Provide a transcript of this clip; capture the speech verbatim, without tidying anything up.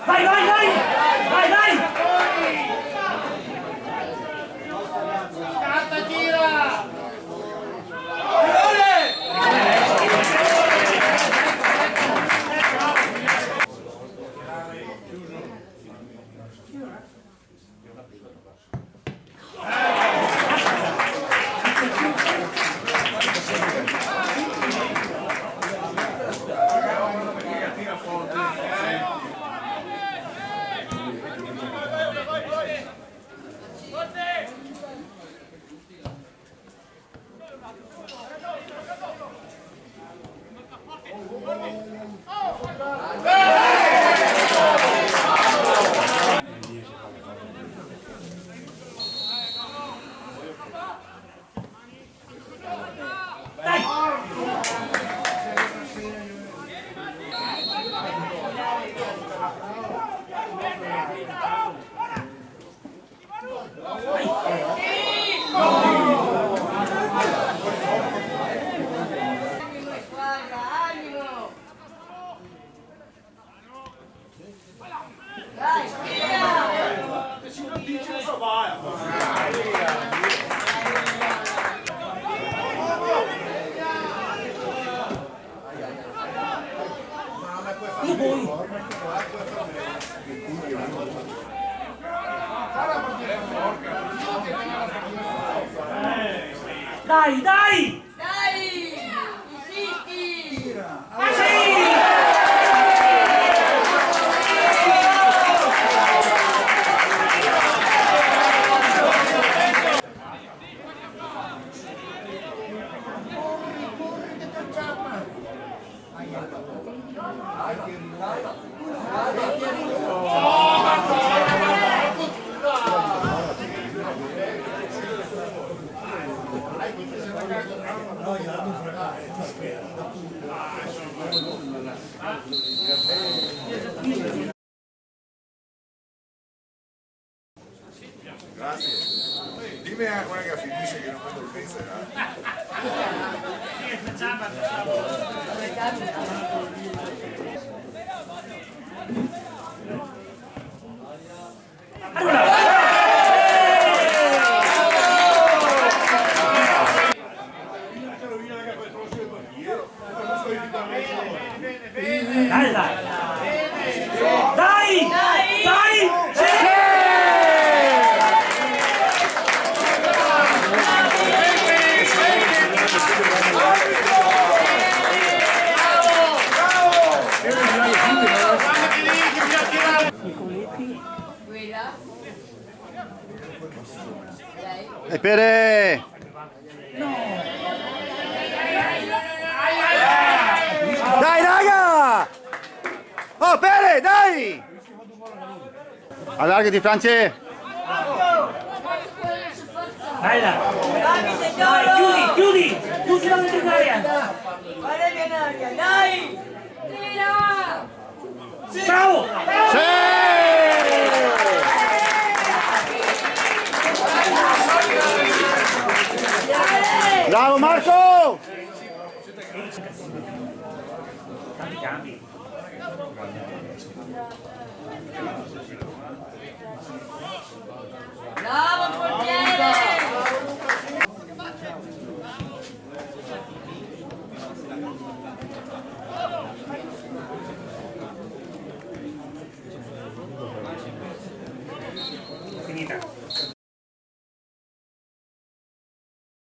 Vai, vai, vai! Vai, vai! Scarta, gira! Dai, dai! Dai! Insisti! Grazie. Dime a quela che finisce che no me lo penso, eh. Dai, dai. Dai! Dai! Sì! E Pere! Dai, raga! Oh, Pere, dai! Allarghati, France! Dai, là! Dai, chiudi, chiudi! Chiudi la veterinaria! Dai! Bravo! Sì! Bravo, Marco! Tanti cambi. Bravo, portiere!